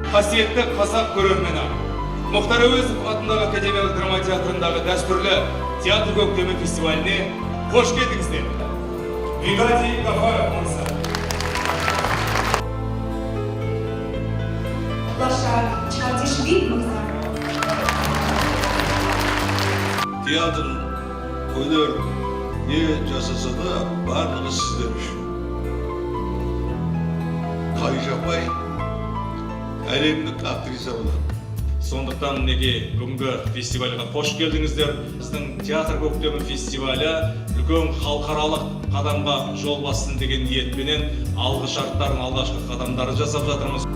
Қасиетті қазақ көрермені, Мұхтар Әуезов атындағы академиялық драма театрындағы дәстүрлі театр көктемі фестиваліне қош келдіңіздер. Видади Гафаров мырза. Лаша Чхартишвили мырза. Театр, өнер не жасаса да, барлығы сіздер үшін. Қайша апай әлемдік актриса болады. Сондықтан, мінекей, бүгінгі фестивальға қош келдіңіздер. Біздің театр көктемі фестивалі үлкен халықаралық қадамға жол бассын деген ниетпенен алғы шарттарын, алғашқы қадамдарын жасап жатырмыз.